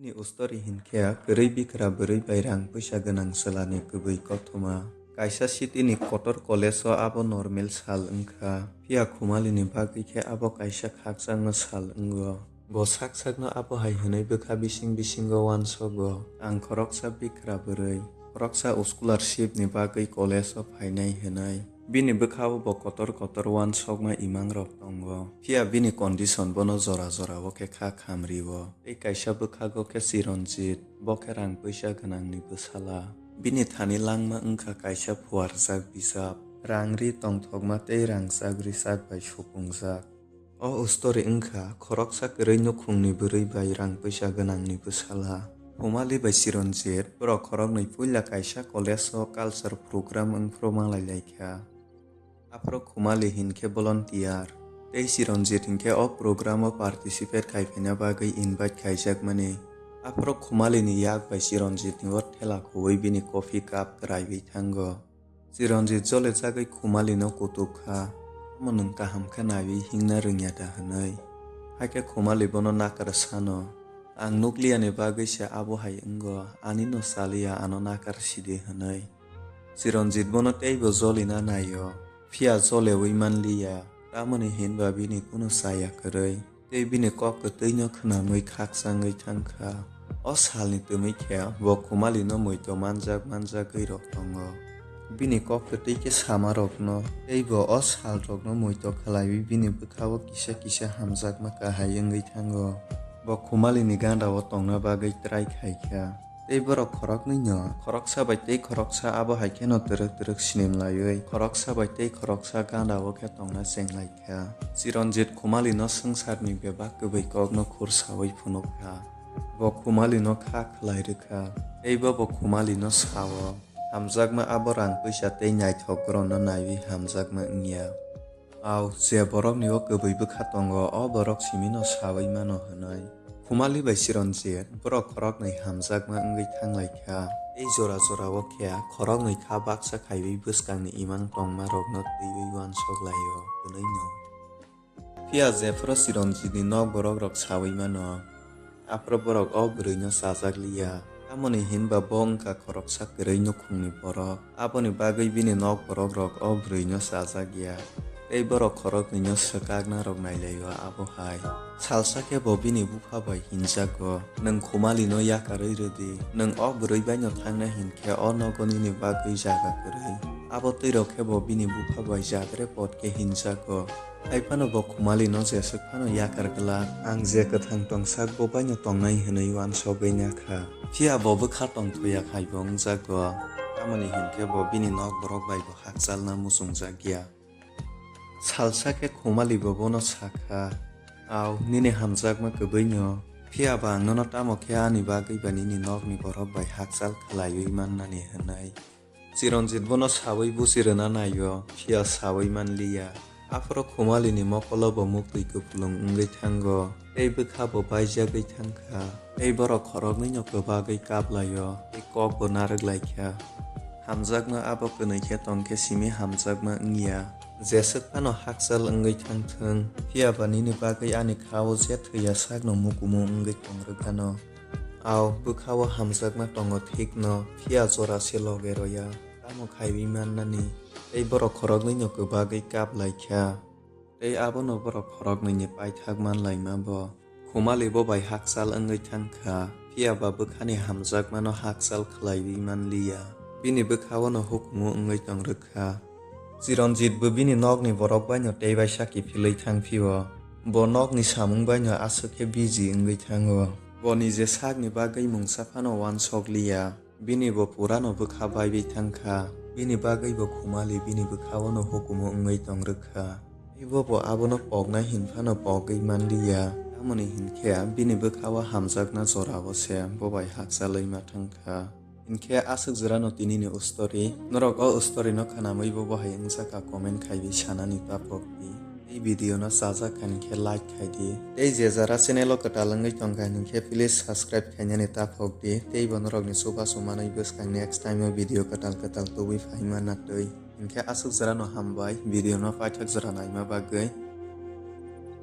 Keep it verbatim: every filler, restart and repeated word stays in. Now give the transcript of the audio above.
Ni ustori hinkhe kwrwi bikra bwrwi bai rang puisa gwnang chwlani kwbwi kothoma. Kaisa city ni kotor college o abo normal sal wngkha, phiya Khumalini bagwi khe abo kaisa khakchangma sal wngo. Bo sak sakno abo hai hwnwi bwkha bising bisingo uansogo, "Ang khoroksa bikra bwrwi, khoroksa scholarship ni bagwi college o phainai," hwnwi. Bini bwkhao bo kotor kotor uansokma imangrok tongo, phiya bini condition bono jora jorao khe kha khamrio. Tei kaisa bwkhago khe Chiranjit, bo khe rang puisa gwnangni bwsala. Bini thani langma wngkha kaisa phuarjak bijap, rang ri tongthokma tei rangchak richak bai supungjak. O ustori wngkha khoroksa kwrwi nukhungni bwrwi bai rang puisa gwnangni bwsala. Khumali bai Chiranjit borok khoroknwi puila kaisa college o culture program wngphru manglai laikha. Aphuru Khumali hinkhe volunteer tei Chiranjit hinkhe o program o participate khai phaina bagwi invite khaijakmani. Aphuru Khumalini yak bai Chiranjitni o thela khuwi bini coffee cup kwraiwi thango. Chiranjit jole jagwi Khumalino kutuk kha, "Omo nwng kaham khe naiwi himna rwngya da?" hwnwi. Hakhe Khumali bono nakar sano, "Ang nukliyani bagwi se abo hai wngo, ani no chaliya, ano nakar sidi," hwnwi. Chiranjit bono teibo jolina naio, phiya jolewi manliya, tamoni hinba bini kunu chaya kwrwi. Tei bini kok kwtwino khwnamwi khakchangwi thangkha. O salni twmwi khe bo Khumalino muitu manjak manjagwi rok tongo. Bini kok kwtwi khe samarokno tei bo o salrokno muitu khlaiwi bini bwkhao kisa kisa hamjakma kahai wngwi thango. Bo Khumalini gandao tongna bagwi try khaikha. Tei borok khoroknwino khoroksa bai tei khoroksa abo hai kheno twrwk twrwk snim laiwi khoroksa bai tei khoroksa gandao khe tongna chenglai kha. Chiranjit Khumalino swngcharni bebak kwbwi kokno khur sawi phunuk kha. Bo Khumalino kha khlai rwkha, tei bo bo Khumalino sao, "Hamjakma abo rang puisa tei naithok borokno naiwi hamjakma wngya." Au, je borokni o kwbwi bwkha tongo, o borok simino sawi mano hwnwi. Khumali bai Chiranjit borok khoroknwi hamjakma wngwi thanglaikha. Tei jora jorao khe khoroknwi kha baksa khaiwi bwskangni imang tongmarokno twiwi uansok laio hwnwino. Phiya jephru Chiranjitni nok borokrok sawi mano, aphuru borok o bwrwino chajak liya. Tamoni hinba bo wngkha khoroksa kwrwi nukhungni borok. Aboni bagwi bini nok borokrok o bwrwino chajak ya. Tei borok khoroknwino swkaknarok nailaio abo hai. Salsa khe bo bini bupha bai hinjago, "Nwng Khumalino yakarwi rwdi. Nwng o bwrwi baino thangna hinkhe o nogo nini bagwi jaga kwrwi." Abo twirok khe bo bini bupha bai jagre pot khe hinjago. Hai phano bo Khumalino jeswk phano yakar glak, "Ang je kwthang tongsak bo baino tongnai," hwnwi uansogwi nakha. Phiya bo bwkha tongthoya khai bo wngjago, tamoni hinkhe bo bini nok borok bai bo hakchalna muchungjak ya. Salsa khe Khumali bo bono sakha, "Au, nini hamjakma kwbwino, phiya ba ang nono tamo khe ani bagwi ba nini nokni borok bai hakchal khlaiwi mannani," hwnwi. Chiranjit bono sawi buchi rwna naio, phiya sawi manliya. Aphuru Khumalini mokolo bo muktwi kupulung wngwi thango, tei bwkha bo baijagwi thangkha, tei borok khoroknwino kwbagwi kaplaio, tei kok bo narwk laikha. Hamjakma abo kwnwi khe tong khe simi hamjakma wngya. Jeswk phano hakchal wngwi thangthwng, phiya ba nini bagwi ani kha-o je thwiya sakno mukumu wngwi tongrwk gano. Au, bwkha-o hamjakma tongo thikno, phiya jora se loge roya. Tamo khaiwi mannani, tei borok khoroknwino kwbagwi kap lai kha. Tei abono borok khoroknwini paithak man laima bo. Khumali bo bai hakchal wngwi thang kha, phiya ba bwkhani hamjakmano hakchal khlaiwi man liya. Bini bwkha-o no hukumu wngwi tong rwk kha. Chiranjit bo bini nokni borok bai no tei bai saki philwi thang phio. Bo nokni samung bai no aswk khe busy wngwi thango. Bo nije sakni bagwi mungsa phano uansok liya. Bini bo purano bwkha baiwi thang kha. Bini bagwi bo Khumali bini bwkha-o no hukumu wngwi tong rwk kha. Tei bo bo abono poknai hin phano pogwi man liya. Tamoni hinkhe bini bwkha-o hamjakna jora-o se bo bai hakchalwi ma thang kha. Hinkhe aswk jora no tini ni story. Norok o story no khanamwi bo bo hai wngsa kha comment khaiwi sanani taphok di. Tei video no chajak kha hinkhe like khai di. Tei je jara channel o kwtal wngwi tong kha hinkhe please subscribe khainani taphok di. Tei bo norok ni chubachu manwi bwskang next time o video kwtal kwtal tubui phai manna twi. Hinkhe aswk jora no hambai video no paithak jora naima bagwi.